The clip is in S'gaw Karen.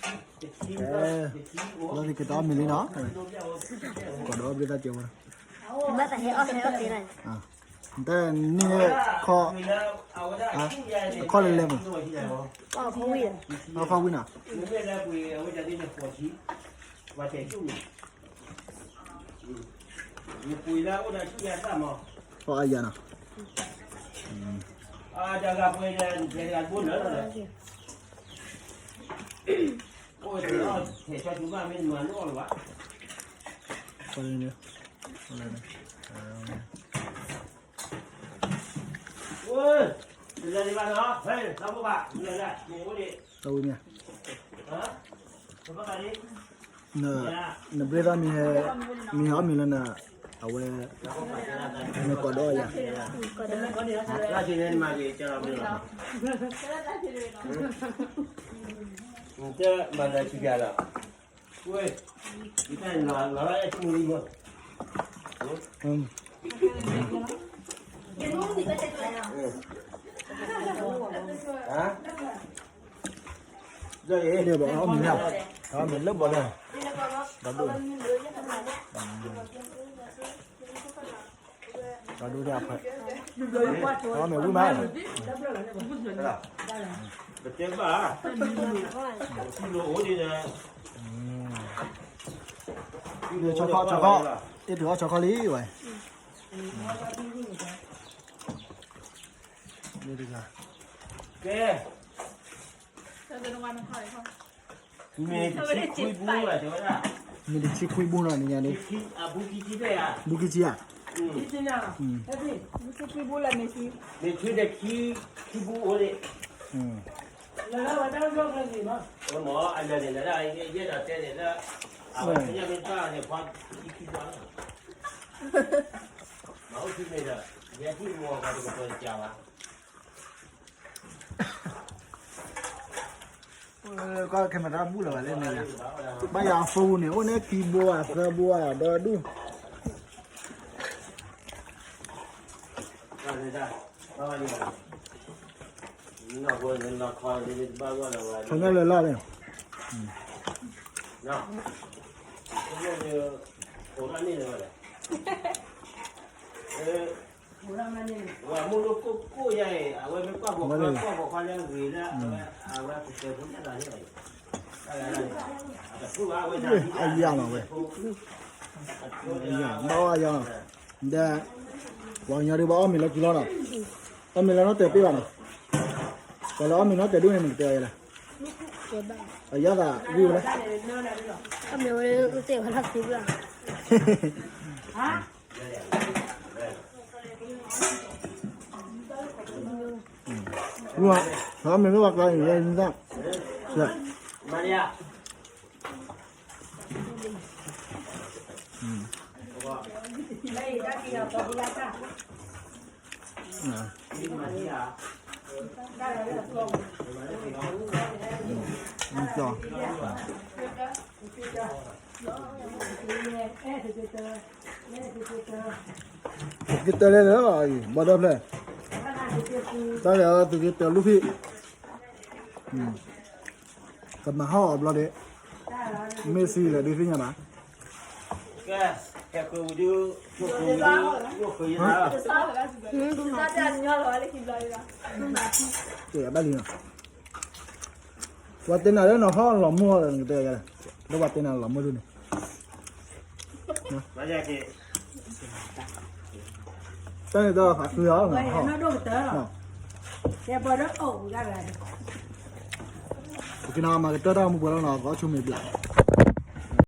ကဲ, လီၤန့ၣ်က့ၤတၢ်အီၣ်မ့ၤလံနီၤ, ကီးဒီးအီၣ်ဘျ့သၣ်ကဲဝဲ, ဘၣ်သးဟဲအီၣ်ဟဲအီၣ်သ့လီၤ, တၢ်န့ၣ်ခီ, အခီၣ်လဲၤလဲၤမး, အခီၣ်ဝံၣ်နီၤ အယၤနီၤ, တၢ်ဝံၣ်မ့ၢ်, နဘျ့သၣ်မ့ၢ်ဟဲမ့ၢ်ဟဲအီၣ်မ့ၤလၢနၤ, အဝဲ, နကိးဒီးအီၣ်ယၤ, မၤလၢဆူပြလီၤ, ဝဲ, န့ၣ်ဘၣ်အီၣ်မ့ၤ, အီၣ်မ့ၤလၢဘီလၢ, ဒီဒိၣ်, ဒီဒိၣ်ဒၣ်ဖဲ, အီၣ်မ့ၤဝံၣ်မး, ပတဲဘၣ်, ထံလိာ်အိၣ်ဒ်န့ၣ်, ဆီခီ, ဆီခီ, အ့ၣ်တုၤအီၣ်ဆီခီလံဝဲ, ကဲ, မ့ၢ်တဆံခွံဘိလီၤ, မ့ၢ်တဆံခွံဘိလီၤန့ၣ်ညါန့ၣ်, ဘူးခံဆံဧါ, ဘူးခံဆံဘိလီၤန့ၣ်, မ့ၢ်ဆံတဆံခံဘိအိၣ်န့ၣ်, အလၢန့ၣ်လၢဒၣ်ယဲဒၣ်တဲန့ၣ်လၢ, အဝဲမ့ၢ်တၢ်န့ၣ်ဖီခံဆံဘိလီၤ, မ့ၢ်အိၣ်ဆံမ့ၢ်ဒီး, ယဲထံၣ်မီၤပှၤတကပၤတကးဘၣ် ကီၢ် camera ဘူၣ်လီၤဘၣ်လၢန့ၣ်, ဘၣ်ယၤအ phone န့ၣ် အိၣ်န့ၣ်ခံဘိဧါသၢဘိဧါဒီဒူၣ်, ဆီညၣ်လၢလီၢ်န့ၣ်, အယၤလီၤဝဲ, ဘၣ်အီၣ်အယၤလီၤ, ဒီး, ပှၤကညီဒုးဘၣ်အီၣ်မ့ၤလၢခံလီၤနီၤ, အီၣ်မ့ၤလၢနီၢ်တဲာ်ပ့ၢ်ဘၣ်နီၤ, ပှၤလၢအီၣ်မ့ၤနီၢ်တဲာ်ဒိၣ်န့ၣ် နကတဲအီၤယဲလဲၣ်, အယၤသးဝံၣ်ဝဲလဲၣ်, အမ့ၢ်ဝဲတဲဝဲလၢခံဘၣ် မ့ၢ်မ့ၢ်ဝဲကျါန့ၣ် သုးက့တၢလဲၣ်လီၤ, ဘီဒီဖျၢၣ်, တၢ်လဲၤအီၤသုးက့တၢလူၢ်ဖံး, ကမၤဟီၣ်အီၤဘျီဒ့, မ့ၢ်စံလဲၣ်ဒုးသ့ၣ်ညါဘၣ်, ကဲ, ဘၣ်လံနီၤ, ပှၤတဲနၤလၢနဟီၣ်လီၤမုၢ်အီၤလီၤ နကတဲယၤလဲၣ်, လၢပှၤတဲနၤလီၤမုၢ်ဒ်န့ၣ် တၢ်န့ၣ်ဒီးဖးသူလီၤ, ပကနၣ်မၤကတၢၢ်တၢ်မူပှဲၤလီၤနီၤ, ပအီၣ်ဆိမ့ၤဘျး,